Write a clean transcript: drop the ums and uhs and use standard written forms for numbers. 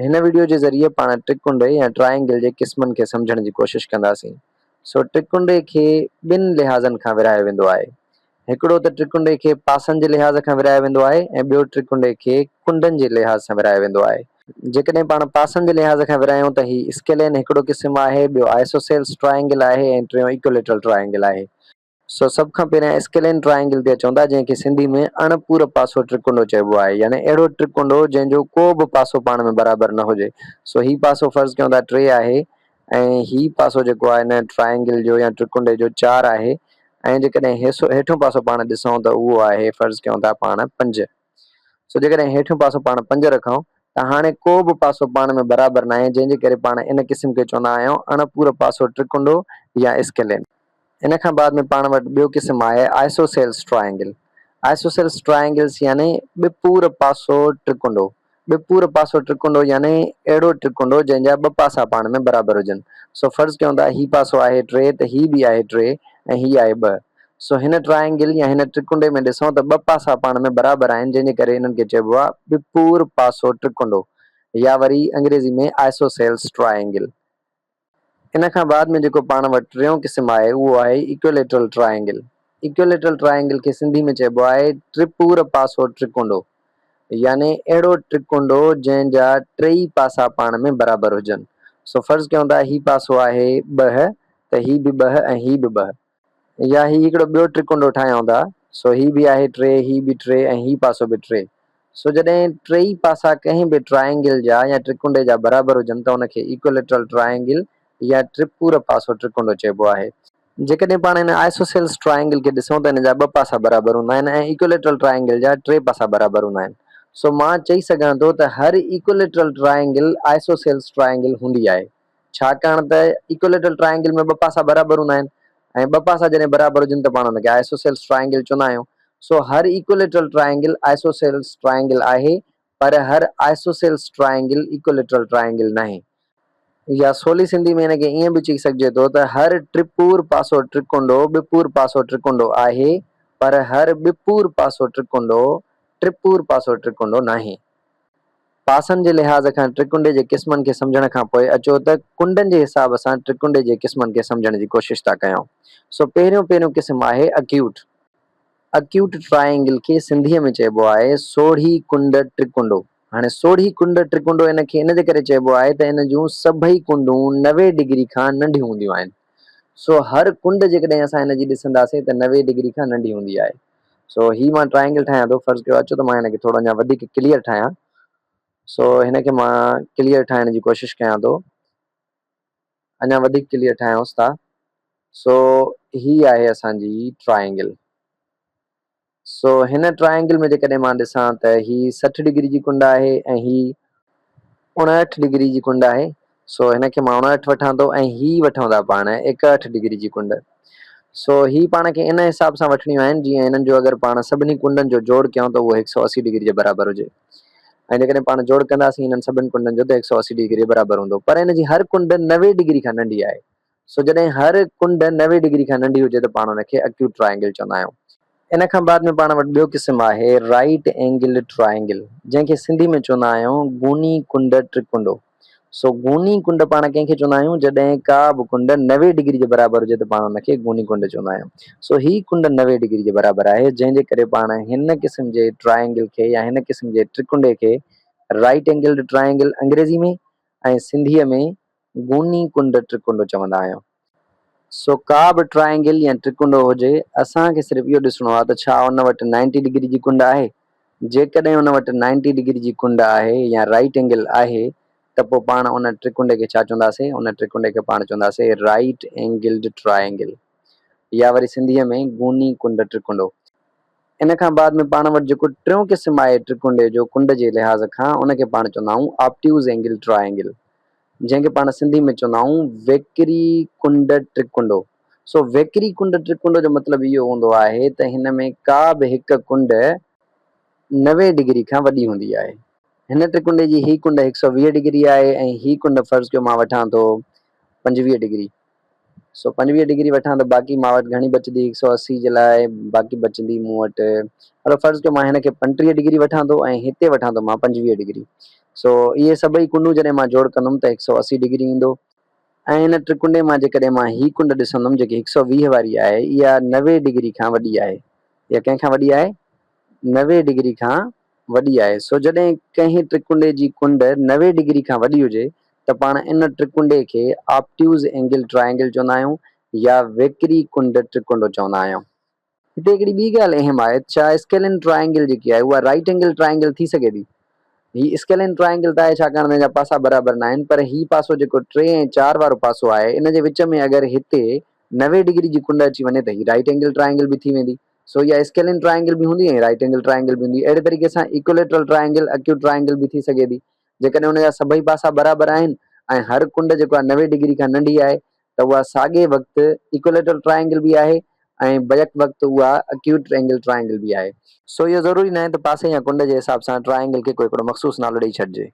هن وڊيو جي ذريعي پاڻ ٽرڪنڊي يا ٽرائينگل جي قسمن کي سمجهڻ جي ڪوشش ڪنداسين. سو ٽرڪنڊي کي ٻن لحاظن کان ورهايو ويندو آهي. هڪڙو ته ٽرڪنڊي کي پاسن جي لحاظ کان ورهايو ويندو آهي ۽ ٻيو ٽرڪنڊي کي ڪنڊن جي لحاظ سان ورهايو ويندو آهي. جيڪڏهن پاڻ پاسن جي لحاظ کان ورهايون ته هي اسڪيلين هڪڙو قسم آهي، ٻيو آئسوسيلس ٽرائينگل آهي ۽ ٽيون ايڪوليٽرل ٽرائينگل آهي. سو سڀ کان پهريان اسڪيلين ٽرائينگل تي اچون ٿا جنهن کي سنڌي ۾ اڻ پور پاسو ٽرڪنڊو چئبو آهي يعني اهڙو ٽرڪنڊو جنهن جو ڪو به پاسو پاڻ ۾ برابر نه هجي. سو هي پاسو فرض ڪيون ٿا ٽي آهي ۽ هي پاسو جيڪو آهي ان ٽرائينگل جو يا ٽرڪنڊي جو چار آهي ۽ جيڪڏهن هيسو هيٺيون پاسو پاڻ ڏسون ته اهو آهي فرض ڪيون ٿا پاڻ پنج. سو جيڪڏهن هيٺيون پاسو پاڻ پنج رکون ته هاڻي ڪو به پاسو پاڻ ۾ برابر ناهي جنهن جي ڪري پاڻ ان قسم کي چوندا آهيون اڻ پور پاسو ٽرڪنڊو يا اسڪيلين. ان کان بعد ۾ پاڻ وٽ ٻيو قسم آهي آئسوسيلس ٽرائينگل. آئسوسيلس ٽرائينگلس يعني ٻپور پاسو ٽرڪنڊو. ٻپور پاسو ٽرڪنڊو يعني اهڙو ٽرڪنڊو جنهن جا ٻه پاسا پاڻ ۾ برابر هجن. سو فرض ڪيون ٿا هي پاسو آهي ٽي ته هي به آهي ٽي ۽ هي آهي ٻه. سو هن ٽرائينگل يا هن ٽرڪنڊي ۾ ڏسون ته ٻه پاسا پاڻ ۾ برابر آهن جنهن جي ڪري انهن کي چئبو آهي ٻپور پاسو ٽرڪنڊو يا وري انگريزي ۾ آئسوسيلس ٽرائينگل. ان کان بعد ۾ جيڪو پاڻ وٽ ٽيون قسم آهي اهو آهي ايڪوليٽرل ٽرائينگل. ايڪوليٽرل ٽرائينگل کي سنڌي ۾ چئبو آهي ٽپور پاسو ٽرڪونڊو يعني اهڙو ٽرڪونڊو جنهن جا ٽيئي پاسا پاڻ ۾ برابر هجن. سو فرض ڪيون ٿا هي پاسو آهي ٻه ته هي به ٻه ۽ هي به ٻه. يا هي هڪڙو ٻيو ٽرڪنڊو ٺاهيون ٿا، سو هي به آهي ٽي، هي به ٽي ۽ هي پاسو به ٽي. سو جڏهن ٽيئي پاسا ڪنهن به ٽرائينگل جا يا ٽرڪنڊي جا برابر هجن ته ان کي ايڪوليٽرل ٽرائينگل يا ٽپور پاسو ٽرڪنڊو چئبو آهي. جيڪڏهن پاڻ هن آئسوسيلس ٽرائينگل کي ڏسون ته ان جا ٻه پاسا برابر هوندا آهن ۽ ايڪوليٽرل ٽرائينگل جا ٽي پاسا برابر هوندا آهن. سو مان چئي سگهان ٿو ته هر ايڪوليٽرل ٽرائينگل آئسوسيلس ٽرائينگل هوندي آهي. ڇاڪاڻ ته ايڪوليٽرل ٽرائينگل ۾ ٻه پاسا برابر هوندا آهن ۽ ٻه پاسا جڏهن برابر هجن ته پاڻ ان کي آئسوسيلس ٽرائينگل چوندا آهيون. سو هر ايڪوليٽرل ٽرائينگل آئسوسيلس ٽرائينگل آهي پر هر آئسوسيلس ٽرائينگل ايڪوليٽرل ٽرائينگل ناهي. يا سولي سنڌي ۾ ان کي ائين به چئي سگهجي ٿو ته هر ٽپور پاسو ٽرڪنڊو ٻپور پاسو ٽرڪنڊو آهي پر هر ٻپور پاسو ٽرڪنڊو ٽپور پاسو ٽرڪنڊو ناهي. پاسن جي لحاظ کان ٽرڪنڊي جي قسمن کي سمجهڻ کان پوء اچو ته ڪنڊن جي حساب سان ٽرڪنڊي جي قسمن کي سمجهڻ جي ڪوشش ٿا ڪيون. سو پهريون پهريون قسم آهي اڪيوٽ. اڪيوٽ ٽرائينگل کي سنڌيء ۾ چئبو آهي سوڙهي ڪنڊ ٽرڪنڊو. هاڻي سوڙهي ڪنڊ ٽرڪنڊو ان کي ان جي ڪري چئبو آهي ته ان جون سڀئي ڪنڊون 90 ڊگري کان ننڍيون هونديون آهن. سو هر ڪنڊ جيڪڏهن اسان ان جي ڏسنداسين ته 90 ڊگري کان ننڍي هوندي آهي. سو هي مان ٽرائينگل ٺاهيان ٿو فرض ڪيو اچو ته مان هن کي ٿورو اڃا وڌيڪ ڪليئر ٺاهيان سو هن کي مان ڪليئر ٺاهڻ جي ڪوشش ڪيان ٿو اڃا وڌيڪ ڪليئر ٺاهيونس ٿا سو هي آهي اسان جي ٽرائينگل سو هن ٽرائينگل ۾ جيڪڏهن مان ڏسان ته هي 60 ڊگري جي ڪنڊ آهي ۽ هي 59 ڊگري جي ڪنڊ آهي سو هن کي مان 59 وٺان ٿو ۽ هي وٺون ٿا پاڻ 61 ڊگري جي ڪنڊ سو هي پاڻ کي ان حساب سان وٺڻيون آهن جيئن هنن جو اگر پاڻ سڀني ڪنڊن جو جوڙ ڪيون ته اهو 180 ڊگري جي برابر هجي ۽ جيڪڏهن پاڻ جوڙ ڪنداسين هنن سڀني ڪنڊن جو ته 180 ڊگري جي برابر هوندو پر هن جي هر ڪنڊ 90 ڊگري کان ننڍي آهي سو جڏهن هر ڪنڊ 90 ڊگري کان ننڍي هجي ته پاڻ ان کي اڪيوٽ ٽرائينگل چوندا آهيون. ان کان بعد ۾ پاڻ وٽ ٻيو قسم آهي رائيٽ اينگلڊ ٽرائينگل جنهن کي سنڌي ۾ چوندا آهيون گوني ڪنڊ ٽرڪنڊو. سو گوني ڪنڊ پاڻ ڪنهن کي چوندا آهيون جڏهن ڪا به ڪنڊ 90 ڊگري جي برابر هجي ته پاڻ ان کي گوني ڪنڊ چوندا آهيون. سو هي ڪنڊ 90 ڊگري جي برابر آهي جنهن جي ڪري پاڻ هن قسم جي ٽرائينگل کي يا هن قسم جي ٽرڪنڊي کي رائيٽ اينگلڊ ٽرائينگل انگريزي ۾ ۽ سنڌيء ۾ گوني ڪنڊ ٽرڪنڊو چوندا آهيون. سو ڪا به ٽرائينگل يا ٽرڪنڊو هجي، اسان کي صرف اهو ڏسڻو آهي ته ڇا ان وٽ نائنٽي ڊگري جي ڪنڊ آهي؟ جيڪڏهن ان وٽ نائنٽي ڊگري جي ڪنڊ آهي يا رائيٽ اينگل آهي ته پوء پاڻ ان ٽرڪنڊي کي ڇا چونداسين؟ ان ٽرڪنڊي کي پاڻ چونداسين رائيٽ اينگلڊ ٽرائينگل يا وري سنڌيء ۾ گوني ڪنڊ ٽرڪنڊو. ان کان بعد ۾ پاڻ وٽ جيڪو ٽيون قسم آهي ٽرڪنڊي جو ڪنڊ جي لحاظ کان ان کي پاڻ چوندا آهيون آبٽيوز اينگل ٽرائينگل جنهن کي پاڻ سنڌي ۾ چوندا آهيون ويڪري ڪنڊ ٽرڪنڊو. سو ويڪري ڪنڊ ٽرڪنڊو جو مطلب اهو هوندو آهي ته هن ۾ ڪا به هڪ ڪنڊ 90 ڊگري کان وڏي هوندي آهي. هن ٽرڪنڊي جي هي ڪنڊ 120 ڊگري آهي ۽ هي ڪنڊ فرض ڪيو مان وٺان ٿو 25 ڊگري. سو 25 ڊگري وٺان ته باقي مان وٽ گهڻي بچندي 180 جي لاء باقي بچندي مون وٽ هلو فرض ڪيو مان هن کي 35 ڊگري وٺان ٿو ۽ هتي وٺان ٿو مان 25 ڊگري سو اهي سڀئي ڪنڊون جڏهن مان جوڙ ڪندم ته هڪ سئو 80 ڊگري ايندو. ۽ هن ٽرڪنڊي مان جيڪڏهن مان هي ڪنڊ ڏسندم جيڪي هڪ سئو 20 واري آهي اها 90 ڊگري کان وڏي آهي. اها ڪنهن کان وڏي آهي؟ 90 ڊگري کان وڏي آهي. سو جڏهن ڪنهن ٽرڪنڊي جي ڪنڊ 90 ڊگري کان وڏي هجي ته پاڻ ان ٽرڪنڊي کي آپٽيوز اينگل ٽرائينگل چوندا آهيون يا ويڪري ڪنڊ ٽرڪنڊو چوندا آهيون. هتي هڪڙي ٻي ڳالهه اهم آهي ته ڇا اسڪيلين ٽرائينگل جيڪي آهي اها رائيٽ اينگل ٽرائينگل ٿي سگهي ٿي؟ هي اسڪيلين ٽرائينگل ته آهي ڇاڪاڻ ته هن جا پاسا برابر ناهن پر هي پاسو جيڪو 3 ۽ 4 وارو پاسو آهي ان جي وچ ۾ اگر هتي 90 ڊگري جي ڪنڊ اچي وڃي ته هي رائيٽ اينگل ٽرائينگل به ٿي ويندي. سو اها اسڪيلين ٽرائينگل به هوندي ۽ رائيٽ اينگل ٽرائينگل به هوندي. اهڙي طريقي سان ايڪوليٽرل ٽرائينگل اڪيوٽ ٽرائينگل به ٿي سگهي ٿي. جيڪڏهن ان جا سڀئي پاسا برابر آهن ۽ هر ڪنڊ جيڪو آهي 90 ڊگري کان ننڍي آهي ته اها ساڳئي وقت ايڪوليٽرل ٽرائينگل به آهي ۽ بيڪ وقت اها اڪيوٽ اينگل ٽرائينگل به آهي. سو اهو ضروري ناهي ته پاسي يا ڪنڊ جي حساب سان ٽرائينگل کي ڪو هڪڙو مخصوص نالو ڏئي ڇڏجي.